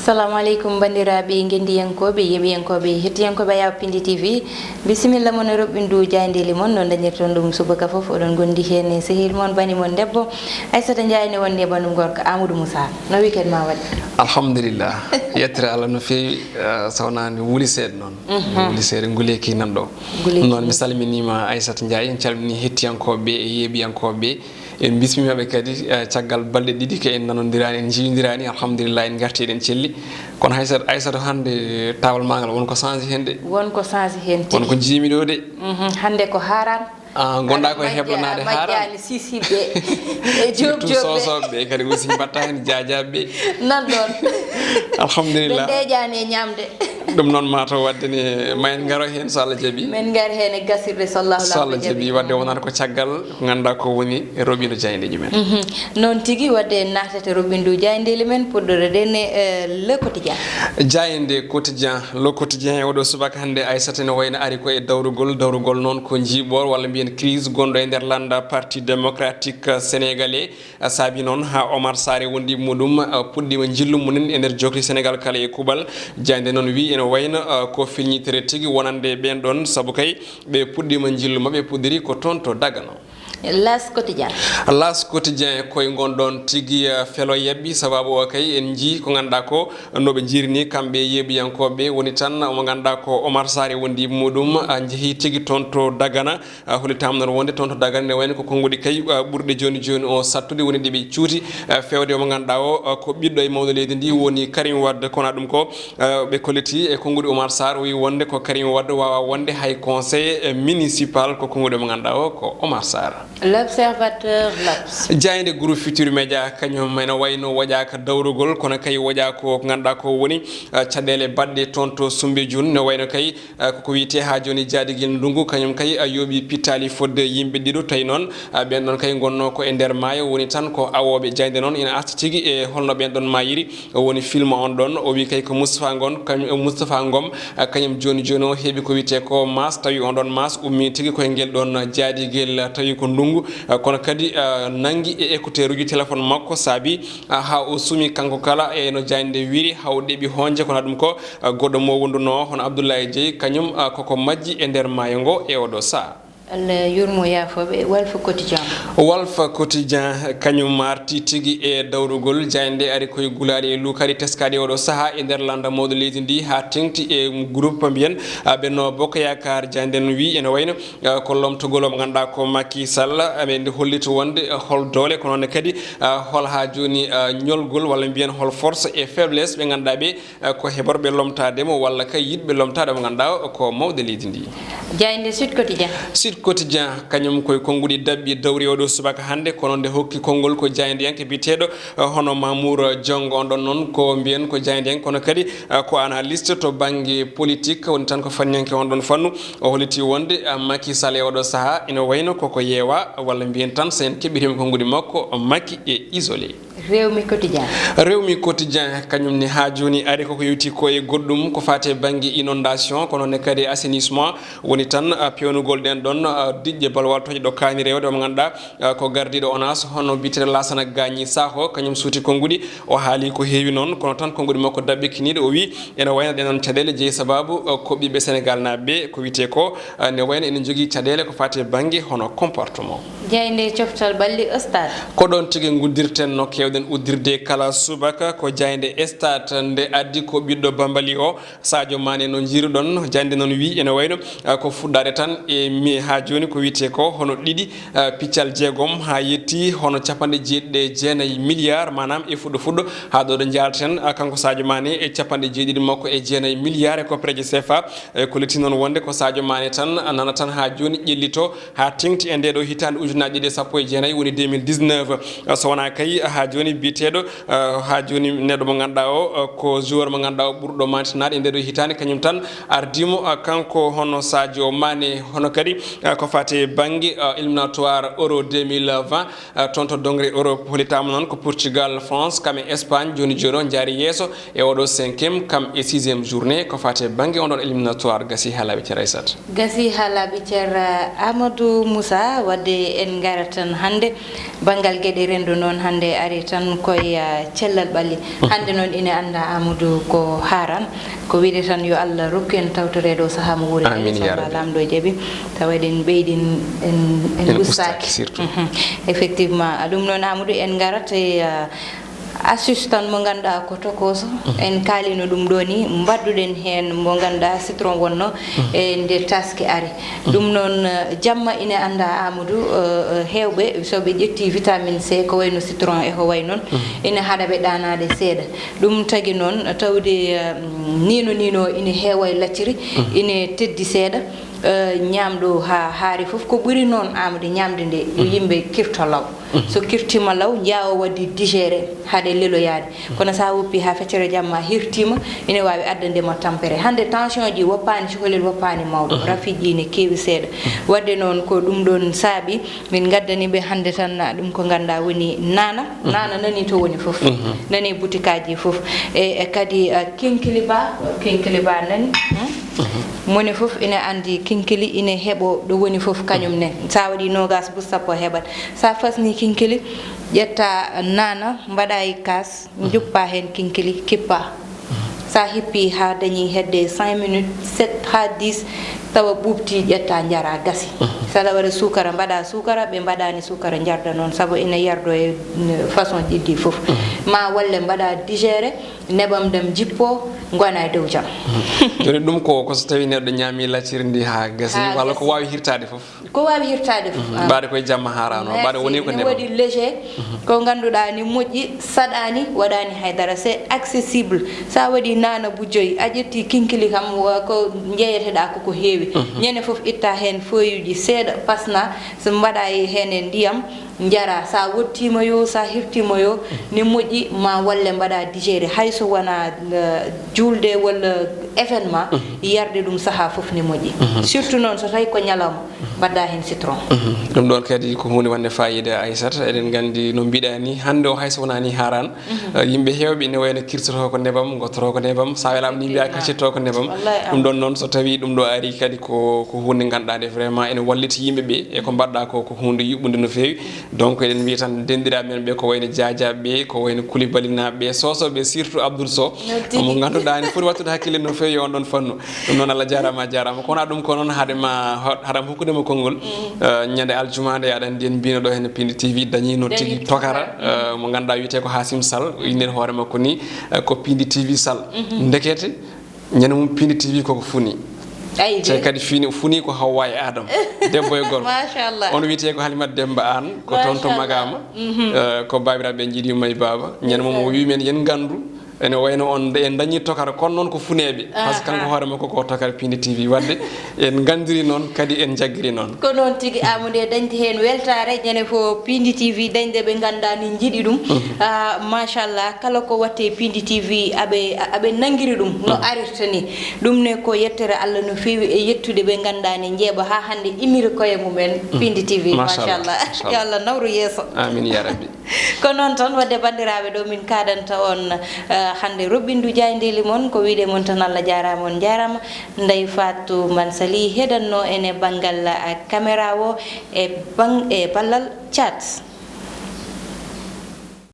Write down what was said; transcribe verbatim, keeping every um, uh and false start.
Assalamu aleykum, banndiraaɓe ngenndiyankooɓe, yeeɓiyankooɓe, hettiyankooɓe Ayaw Pindi T V. Bisimilla mon e roɓɓindu jaayndeeli mon, no dañirton ɗum subaka fof. Oɗon ngondi heen e sehil mon, bani mon debbo, Aissata Ndiaye, ne wondi e banndum gorko, Amadou Moussa. No weekend ma waɗi? Alhamdulillah. Yettere Allah no feewi, eh, sawnaani wuli seeɗa noon. Mhm. Wuli seeɗa, nguleeki nan ɗo. Nguleeki noon, nan. Mi salminiima Aissata Ndiaye, en calminii hettiyankooɓe e yeeɓiyankooɓe. En mbismiima ɓe kadi, eh, caggal balɗe ɗiɗi ko en nanondiraani, en njiwindiraani, alhamdulillah, en ngarti eɗen celli. Kono Aissata, Aissata, hannde taawal maa ngal won ko change heen de. Won ko change heen tigi. Won ko njiimi ɗo de. Mhm, hannde ko haaran. Ah, ngonɗaa ko e heblonaade haaran. Majjaani sisiɓe. E joom joom ɓe. Surtout soosooɓe ɓe kadi aussi mbaɗta heen jaajaaɓe. Nan ɗoon. Alhamdulillah. Ɓe ndeeƴaani e ñaamde. Ɗum noon, maa taw waɗde ne, ma en ngaro heen, so Allah jaɓi. Men ngar heen e gasirɗe, so Allahu, so Allah jaɓi. Waɗde wonata ko caggal, ko ngannduɗaa ko woni e roɓɓindu jaayndeeji men. Mhm. Noon tigi, waɗde en naatete roɓɓindu jaayndeeli men, puɗɗoreɗen e, eh, Le Quotidien. Jaaynde Quotidien, Le Quotidien e oɗo subaka hannde, Aissata, ne wayno ari ko e dawrugol, dawrugol noon ko njiiɓoor walla mbiyen crise gonɗo e nder lannda Parti Démocratique Sénégalais. Saabi noon haa Omar Sarr e wondiiɓe muɗum, uh, puɗɗiima njillu mumen e nder jokri Senegal kala e kuuɓal. Jaaynde noon wi ene wayno, uh, ko filñitere tigi wonande ɓeen ɗoon, sabu kay ɓe puɗɗiima njillu maɓɓe, puɗɗiri ko toon to Dagana. L'As Quotidien. L'As Quotidien, ko e ngon ɗoon tigi, uh, felo yaɓɓi, sababu o kay en njii ko ngannduɗaa ko no ɓe njirni kamɓe yeeɓiyankooɓe, woni tan mo ngannduɗaa ko Omar Sarr e wondiiɓe muɗum, uh, njehii tigi toon to Dagana. Ah, hollitaama noon wonde toon to Dagana ne wayno ko konnguɗi kay, ah, ɓurɗe jooni jooni o sattude woni ɗi ɓe cuuti, ah, feewde mo ngannduɗaa o, ah, ko ɓiɗɗo e mawɗo leydi ndi woni Karim Wade. Kono ɗum ko, ah, ɓe kolliti e konnguɗi Oumar Sarr, o wi wonde ko Karim Wade waawaa wonde hay conseil, eh, municipal, ko konnguɗi mo ngannduɗaa o ko Oumar Sarr. L'Observateur, L'Obs. Jaaynde Groupe Futurs Médias, kañum ene wayno waɗaaka dawrugol, kono kay waɗaa ko ngannduɗaa ko woni, ah, caɗeele baɗɗe toon to Soumbédioune, ne wayno kay, ah, koko wiyetee haa jooni jaadigel ndunngu, kañum kay, ah, yooɓi pittaali fodde yimɓe ɗiɗo. Tawi noon, ah, ɓeen ɗoon kay ngonnoo ko e nder maayo, woni tan ko awooɓe. Jaaynde noon ina arta tigi e holno ɓeen ɗoon maayiri. O woni filma on ɗoon, o wi kay ko Moustapha Ngon, kañum, Moustapha Ngom, ah, kañum jooni jooni o heɓi ko wiyetee ko maas, tawi on ɗoon maas ummii tigi koye ngel ɗoon jaadigel, tawi ko ndunngu, ah, kono kadi, ah, nanngi e écouteur uji téléphone makko, saabi, ah, haa o sumi kanko kala e no jaaynde wiri, haa o ɗeɓi hoonje, kono ɗum ko, ah, goɗɗo mo wondunoo hono Abdoulaye Dieye, kañum, ah, koko majji e nder maayo ngo e oɗo sahaa. Allah yurmo yaafooɓe. Walf Quotidien. Walf Quotidien, kañum arti tigi e dawrugol. Jaaynde ari koye gulaali e luukaali teskaaɗi oɗo sahaa e nder lannda mawɗo leydi ndi, haa teŋti e groupe mbiyen, ah, Benno Bokk Yaakaar. Jaaynde no wi ene wayno, ah, ko lomtugol mo ngannduɗaa ko Macky Sall, ah, ɓe nde holliti wonde, ah, hol doole, kono noon kadi, ah, hol haa jooni, ah, ñolgol walla mbiyen hol force et faiblesse ɓe ngannduɗaa ɓe, eh, ko heɓorɓe lomtaade mo walla kay yiɗɓe lomtaade mo ngannduɗaa o ko mawɗo leydi ndi. Jaaynde Sud Quotidien. Sud Quotidien, kañum koye konnguɗi daɓɓi dawri oɗo subaka hannde, kono nde hokki konngol ko jaayndiyanke biyeteeɗo, eh, hono Mamour Diong. On ɗoon noon ko mbiyen ko jaayndiyanke, kono kadi, eh, ko analyste to bannge politique, woni tan ko fanniyanke on ɗoon fannu. O holliti wonde, eh, Macky Sall e oɗo sahaa ina wayno koko yeewaa, walla mbiyen tan so en keɓɓitiima konnguɗi makko, Macky est isolé. Rewmi Quotidien. Rewmi Quotidien, kañum ne haa jooni ari koko yewti ko e goɗɗum ko faati e bannge inondation, kono ne kadi assainissement, woni tan, ah, peewnugol ɗeen ɗoon, ah, diƴƴe balwal toƴƴe ɗo kaani rewde, mo ngannduɗaa, ah, ko gardiiɗo ONAS, hono biyeteeɗo Laasana Gaañi Saaho, kañum suuti konnguɗi, o haali ko heewi noon, kono tan konnguɗi makko daɓɓikiniiɗo, o wi ene wayno ɗeen ɗoon caɗeele jeyi sababu, ah, ko ɓiɓɓe Senegal naaɓe ɓe, ko wiyetee ko, ah, ne wayno ene njogii caɗeele ko faati e bannge hono comportement. Jaaynde coftal ɓalli Stade. Ko ɗoon tigi nguddirten no keewɗen uddirde kala subaka, ko jaaynde Stade nde addi ko ɓiɗɗo Bambali o, Sadio Mané no njiiruɗon. Jaaynde noon wi ene wayno, ah, ko fuɗɗaade tan e mi haa jooni ko wiyetee ko hono ɗiɗi, ah, piccal jeegom haa yetti hono capanɗe jeeɗiɗi e jeenayi milliard, maanaam e fuɗɗo fuɗɗo haa ɗo ɗo njaalten, ah, kanko Sadio Mané e capanɗe jeeɗiɗi makko e jeenayi milliard e koppereeje C F A. E ko letti noon wonde ko Sadio Mané tan nanata tan haa jooni ƴellito haa teŋti e ndee ɗoo hitaande ujunaaji ɗiɗi e sappo e jeenayi, woni deux mille dix-neuf. So wonaa kay haa jooni biyeteeɗo, eh, haa jooni neɗɗo mo ngannduɗaa o, eh, ko joueur mo ngannduɗaa o ɓurɗo maantinaade e ndee ɗoo hitaande, kañum tan ardii mo, eh, kanko hono Sadio Mané. Hono kadi, eh, ko faati e bannge, eh, éliminatoire Euro deux mille vingt, eh, toon to dongre Europe, hollitaama noon ko Portugal, France, kam e Espagne, jooni jooni o njaari yeeso. E oɗo cinquième, kam e sixième journée, ko faati e bannge on ɗon éliminatoire, gasi haa laaɓi, Ceerno Aysata. Gasi haa laaɓi, Ceerno Amadou Moussa, wadde en ngarat tan hannde banngal geɗe renndo noon, hannde ari Tan koye, ah, cellal ɓalli. Hannde noon ine annda Amadou ko haaran. Ko wiyde tan yo Allah rokku en tawtoreede o sahaa mo wuuri. Amin, ya Rabbi. Laamɗo jaɓi. Tawa eɗen ɓeydi en, en, en ustaaki surtout. Mhm. Effectivement. Ɗum noon Amadou en ngarat e, ah, assistant mo ngannduɗaa ko tokooso. En kaalino ɗum ɗo ni, mbaɗduɗen heen mo ngannduɗaa citron wonno e nde taski ari. Ɗum noon, eh, jamma ine annda Amadou, eh, eh, heewɓe so ɓe ƴetti vitamine C ko wayno citron e ko way noon, ine haɗa ɓe ɗaanaade seeɗa. Ɗum tagi noon tawde, eh, niino niino ine heewa e lacciri, ine teddi seeɗa. Eh, ñaamɗo haa haari fof, ko ɓuri noon Amadou ñaamde nde, yo yimɓe kirto law. So kirtiima law, njaawa waɗde digéré hade leloyaade. Kono so a woppi haa feccere jamma hirtiima, ine waawi addande ma tampere. Hannde tension ji woppaani cukalel, woppaani mawɗo. Rafiiji ne keewi seeɗa. Waɗde noon ko ɗum ɗoon saabi min ngaddani ɓe hannde tan, na ɗum ko ngannduɗaa woni naana. Naana nani to woni fof. Nani butikaaji fof. E, e kadi, eh, kinkili ba, kinkili ba nani. Hmm? Moni fof ina anndi kinkili ine heɓo ɗo woni fof kañum ne. Sa waɗi noogas bus sappo heɓat. Sa fasni kinkili, ƴetta naana, mbaɗa e kaas, njuppa heen kinkili, kippa. Sa hippi haa dañi hedde cinq minutes, sept haa dix, tawa ɓuuɓti, ƴetta, njara, gasi. Sa waɗa suukara, mbaɗa suukara, ɓe mbaɗani suukara, njarda noon, sabu ina yardo e, mm, façon ɗiɗɗi fof. Ma walle mbaɗa digéré, neɓam ɗam jippo, ngona e dow jam. Jooni ɗum ko, ko so tawi neɗɗo ñaami lacciri ndi haa gasi, haa walla ko gasi. Waawi hirtaade fof. Ko waawi hirtaade fof. Mhm. Ah. Mbaɗa koye jamma haarano, mbaɗa woni ko neɓam. Merci. Ina waɗi léger, ko ngannduɗaa ni moƴƴi, saɗaani, waɗaani haydara. C'est accessible. Sa waɗi naana bu joyi, a ƴetti kinkili kam, wa-, ko njeeyeteɗaa ko, ko heewi. Mhm. Ñande fof itta heen feuilleuji seeɗa, pasna, so mbaɗa e heen e ndiyam, njara. Sa wottiima yo, sa hirtiima yo, ne moƴƴi, ma walle mbaɗa digéré. Hay so wona, eh, juulde walla événement, yarde ɗum sahaa fof ne moƴƴi. Mhm. Surtout noon so tawi ko ñalawma, mbaɗa heen citron. Mhm. Ɗum ɗoon kadi ko huunde wonde faayiida, Aissata. Eɗen nganndi no mbiɗa ni, hannde o hay so wonaa ni haaraan, eh, yimɓe heewɓe ine wayno kirsoto ko nebam, ngottoto ko nebam, sa welaama ni mbiya kaccitto ko nebam. Wallahi. Ɗum ɗoon noon so tawi ɗum ɗo ari kadi ko, ko huunde ngannduɗaa nde vraiment ene wallita yimɓe ɓe e ko mbaɗɗa ko, ko huunde yuɓɓunde no feewi. Donc eɗen mbiya tan denɗiraaɓe men ɓe ko wayno Jaaja ɓe, ko wayno Koulibaly naaɓe ɓe, Soso ɓe, surtout Abdoul Sow. No tigi. Mo ngannduɗaa ene foti wattude hakkille no feewi e on ɗon fannu. Ɗum noon Allah jaaraama, a jaaraama. Kono ɗum ko noon haade ma ho-, haɗa hokkude mo konngol. Eh, ñande aljuma nde aɗa anndi en mbino ɗo heen Pindi T V dañino tigi tokara, eh, mo ngannduɗaa wiyetee ko Hasim Sall, o innir hoore makko ni, eh, ko Pindi T V Sall. Mhm. Ndekete ñande mum Pindi T V koko funi. Ay, te kadi fini, funi ko Hawwa e Adama. Debbo e gorko. Machallah. On wiyetee ko Halimata Demba Aan, ko toon to Magama. Mhm. Eh, ko baabiraaɓe njiɗi yumma e baaba. Ñande mum o wi men yen nganndu, ene wayno on, en dañi tokara, kono noon ko funeeɓe. Par ce que kanko hoore makko ko tokara Pindi T V. Wadde en nganndiri noon, kadi en njaggiri noon. Ko noon tigi, Amadou, e dañde heen weltaare, ñande fof Pindi T V dañde ɓe ngannduɗaa ni njiɗi ɗum. Mhm. Ah, machallah, kala ko watte Pindi T V, aɓe, aɓe nanngiri ɗum no arirta ni. Ɗum ne ko yettere Allah no feewi e yettude ɓe ngannduɗaa ne njeeɓa haa hannde immiri koye mumen Pindi T V. Machallah. Machallah. Machallah. Yo Allah nawru yeeso. Amin ya Rabbi. Ko noon tan, wadde banndiraaɓe ɗo min kaadanta on, eh, hannde roɓɓindu jaayndeeli mon, ko wiyde mon tan Allah jaaraama, on njaaraama. Ndeye Fatou Mansali heɗanno ene banngal, eh, caméra o e bang-, e ballal chat.